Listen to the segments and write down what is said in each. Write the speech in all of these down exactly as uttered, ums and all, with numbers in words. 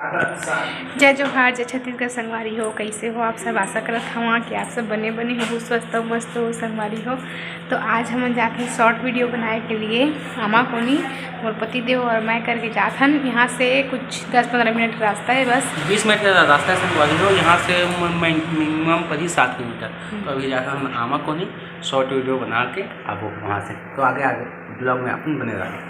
जय जोहार, जय छत्तीसगढ़ संगवारी हो। कैसे हो आप सब? आशा करत हवा कि आप सब बने बने हो, स्वस्थ हो, मस्त हो संगवारी हो। तो आज हमन जात हन short video बनाए के लिए आमा कोनी। मोर पति देव और मैं करके जात हन। यहाँ से कुछ दस पंद्रह मिनट रास्ता है बस। बीस मिनट का रास्ता है संगवारी हो। यहाँ से म-, मैं minimum पड़ी सात किलोमीटर। हम्म। तो अभी जात हन आमा कोनी, short video बना के आबो वहाँ से। तो आगे आगे vlog में अपन बने रहो।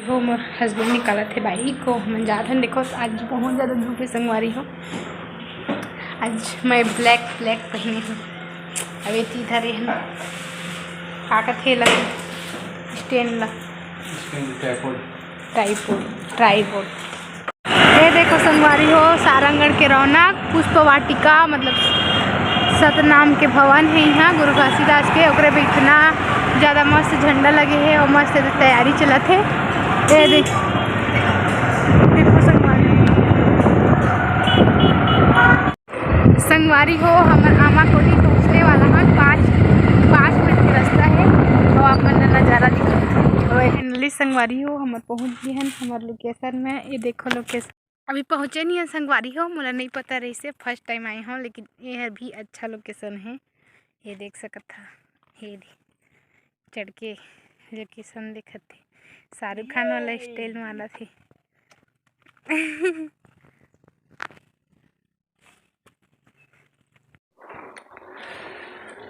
हो, मोर husband निकालत हे bike को, हमन जात हन। देखो, आज बहुत ज़्यादा धूप है संगवारी हो। आज मैं black, black पहने हूँ। अब ये चीज धरे हन, का कथे ला, stand ला, Stand, tripod। Tripod, tripod। ये देखो संगवारी हो, सारंगढ़ के रौनक, पुष्प वाटिका, मतलब सतनाम के भवन है यहाँ गुरु घासीदास के। ओकरे पे इतना ज़्यादा मस्त झंडा लगे है और मस्त तैयारी चलत है। ये देख, देखो संगवारी, संगवारी हो, हमर आमा कोनी पहुँचने वाला हन। पाँच, पाँच मिनट के रास्ता है, तो आप मन ला नज़ारा दिखात हन। तो finally संगवारी हो, हमर पहुँच गए हन हमर location में। ये देखो location, अभी पहुँचे नहीं है संगवारी हो, मोला नहीं पता रहिसे, first time आए हो, लेकिन ये हर भी अच्छा location है। ये देख सकत हा, ये दे चढ़ के location देखत हे, शाहरुख खान वाला style मारत हे।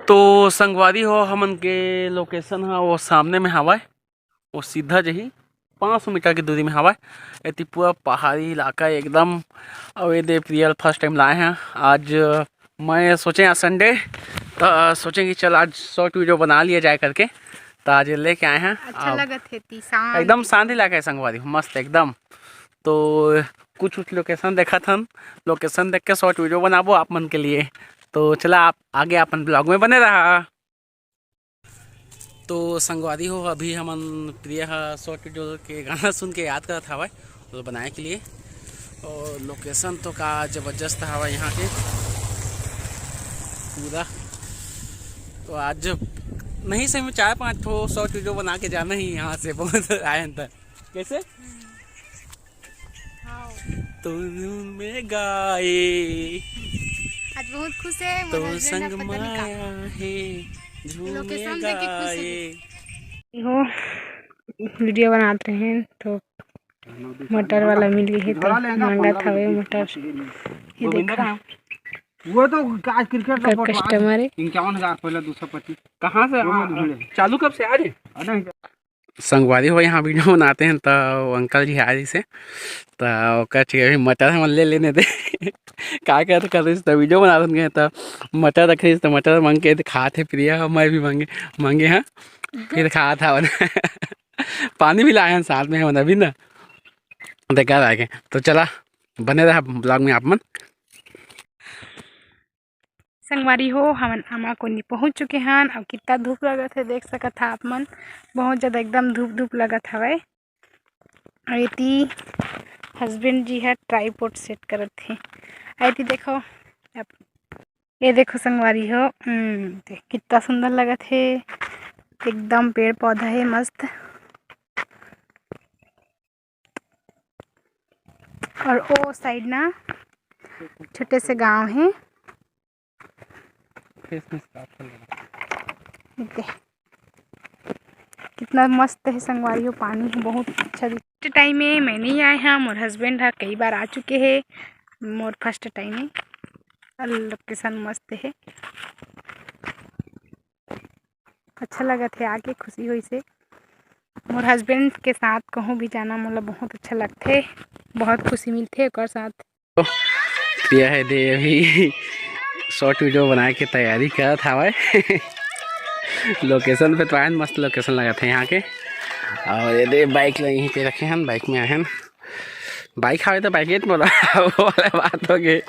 तो संगवारी हो, हमन के location हा वो सामने में हवय, वो सीधा जही पाँच सौ मीटर की दूरी में हवय। एती पूरा पहाड़ी इलाका है एकदम। अउ ये दे प्रिया ल first time लाए हैं आज। मैं सोचे आज Sunday, तो सोचे कि चल आज short video बना लिया जाए करके, तो आज ये लेके आए हैं। अच्छा अब लगत हे, ती शांत। एकदम शांत इलाका है संगवारी, मस्त एकदम। तो कुछ कुछ location देखत हन, location देख के short video बनाबो आप मन के लिए। तो चला आप आगे अपन vlog में बने रहा। तो संगवारी हो, अभी हमन प्रिया ह short video के गाना सुन के याद करत हवय, तो बनाए के लिए। और location तो का जबरदस्त हवय यहाँ के पूरा। तो आज नहीं सही में चार पाँच ठो short video बना के जाना ही यहाँ से, बहुत आए हैं अंदर। कैसे? हाँ। तो झूम में गाए, आज बहुत खुश है, मोर तो husband संग अब पता नहीं का माया है, झूम में location देख के खुश हो गाए। गई। हो, video बनात रहे तो मटर वाला मिल गए है, तो मंगत हवे मटर। ये देखा। वो तो आज cricket का कब पटवा customer है। इक्यावन हजार पहले दो सौ पच्चीस। कहाँ से? वो आ, मैं ढूंढे। चालू कब से आज? अरे, संगवारी हो, यहाँ video बनाते हैं, तो अंकल जी आए से, तो ओकर चाहिए अभी मटर हमन ले लेने दे। का कहत कर रहिस, तो video बनात हन गए, तो मटर रख रहिस, तो मटर मांग के खात हे प्रिया, मैं भी मांगे, मांगे हाँ, फिर खात हवन। पानी भी लाए हैं साथ में हमन अभी ना, देखा लागे। तो चला, बने रहा vlog में आप मन। संगवारी हो, हमन आमा कोनी पहुंच चुके हन। अब कितना धूप लगत है, देख सकत हा आप मन, बहुत ज्यादा एकदम धूप धूप लगत हवय। अउ एती husband जी ह tripod set करत हे। अउ एती देखो, अब ये देखो संगवारी हो, हम्म, देख कितना सुंदर लगत हे, एकदम पेड़ पौधा हे मस्त। और ओ side ना छोटे से गांव हे। देख, कितना मस्त हे संगवारी हो, पानी हे बहुत अच्छा दिख-, first time में मैं नहीं आए हंव, मोर husband हा कई बार आ चुके हे, मोर first time हे। और location मस्त हे, अच्छा लगत हे आके, खुशी होइस हे। मोर husband के साथ कहूँ भी जाना मोला बहुत अच्छा लगथे, बहुत खुशी मिलथे ओकर साथ। प्रिया हे दे अभी short video बनाए के तैयारी करत हावय। Location पे तो आयन, मस्त location लगत हे यहाँ के। और ये दे bike ल यहीं पे रखे हन, bike में आए हन। Bike हावे तो bike बोला, वो वाला बात हो गई।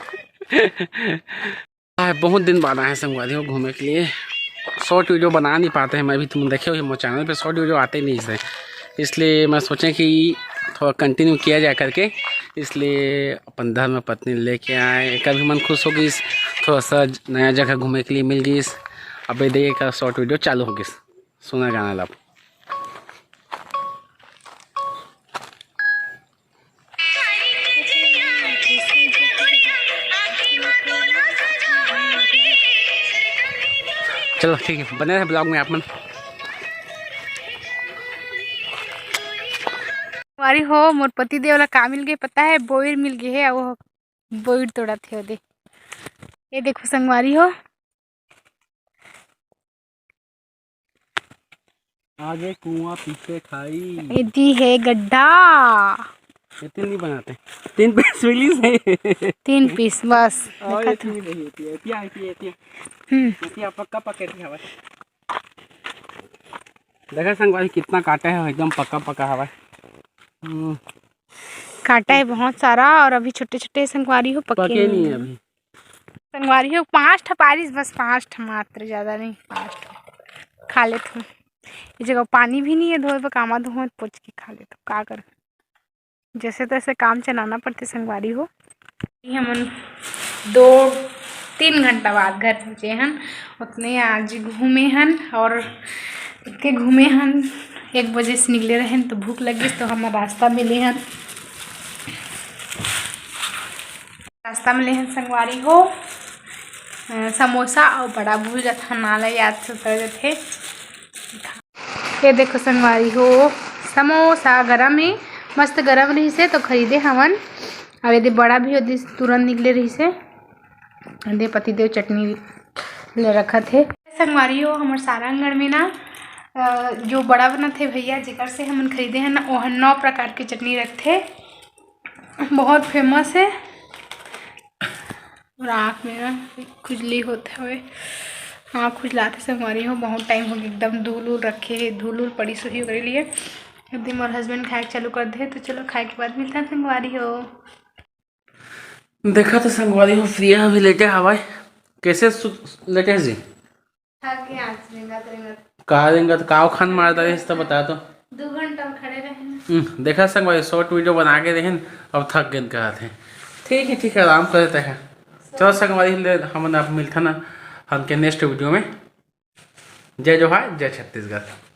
आज बहुत दिन बाद आए हैं संगवारी हो घूमे के लिए। Short video बना नहीं पाते हैं, मैं भी, तुम देखे हो मोर channel पे short video आते नहीं थे, इसलिए मैं सोचे कि थोड़ा continue किया जाए करके, इसलिए अपन धर्म पत्नी लेके आए। एक भी मन खुश हो गई, थोड़ा सा ज-, नया जगह घूमे के लिए मिल गई। अब ये देखिए का short video चालू हो गई, सुना गाना लब। चलो ठीक है, बने रहे ब्लॉग में आप मन। संगवारी हो, मोर पति देव ला का मिल गए पता है? बोइर मिल गए है, वो बोइर तोड़त हे ओदे। ये देखो संगवारी हो, आगे कुआं पीछे खाई। एती है गड्ढा। ये तीन नहीं बनाते, तीन पीस मिली से। तीन पीस बस। और देखा ये था। तीन नहीं होती है, एतिया, एतिया, एतिया। हम्म। एतिया पक्का पकड़ के हवा। देखा संगवारी कितना काटा है, एकदम पक्का पक्का हवा। हम्म। काटा है बहुत सारा और अभी छोटे छोटे संगवारी हो, पके पके नहीं नहीं है है। अभी। संगवारी हो, पाँच ठा पारिस, बस पाँच ठा मात्र, ज्यादा नहीं, पाँच ठा खा लेत हूँ। ये जगह पानी भी नहीं है धोए बर, कामा धोए पोछ के खा लेत हूँ, का कर, जैसे तैसे काम चलाना पड़ते संगवारी हो। ये हमन दो तीन घंटा बाद घर पहुँचे हन, उतने आज घूमे हन और के घूमे हन, एक बजे से निकले रहन तो भूख लग गई तो हम रास्ता में ले हन। रास्ता में लेहन संगवारी हो, अ, समोसा अउ बड़ा भूल जात हन, नाला याद से उतर जाथे। ये देखो संगवारी हो, समोसा गरम हे, मस्त गरम रहिसे तो खरीदे हवन। अउ एदे बड़ा भी ओदे तुरंत निकले रहिसे, एदे पतिदेव चटनी ले रखत हे। संगवारी हो, हमर सारंगढ़ में ना, अ, जो बड़ा बनत हे भैया, जेकर से हमन खरीदे हन ना, ओह नौ प्रकार के चटनी रखथे, बहुत फेमस है। और आँख में ना खुजली होत हवे, आँख खुजलात हे संगवारी हो, बहुत टाइम हो गया एकदम धूल उल रखे है, धूल उल पड़ी सोही ओकरे लिए। यदि मोर हस्बैंड खाए के चालू कर दे तो चलो खाए के बाद मिलता है संगवारी हो। देखा तो संगवारी हो, प्रिया भी लेटे हवाए, कैसे सु-, लेटे जी? थक गए आज रेंगत रेंगत। का रेंगत, काव खान मार डाले, इस तो बता तो। दो घंटा में खड़े रहे ना। हम्म, देखा संगवारी, शॉर्ट वीडियो बना के देखें, अब थक गए कहत हैं। ठीक है, ठीक है, आराम करते हैं। चलो संगवारी, ले हमन अब मिलता ना हमके नेक्स्ट वीडियो में। जय जोहार, जय छत्तीसगढ़।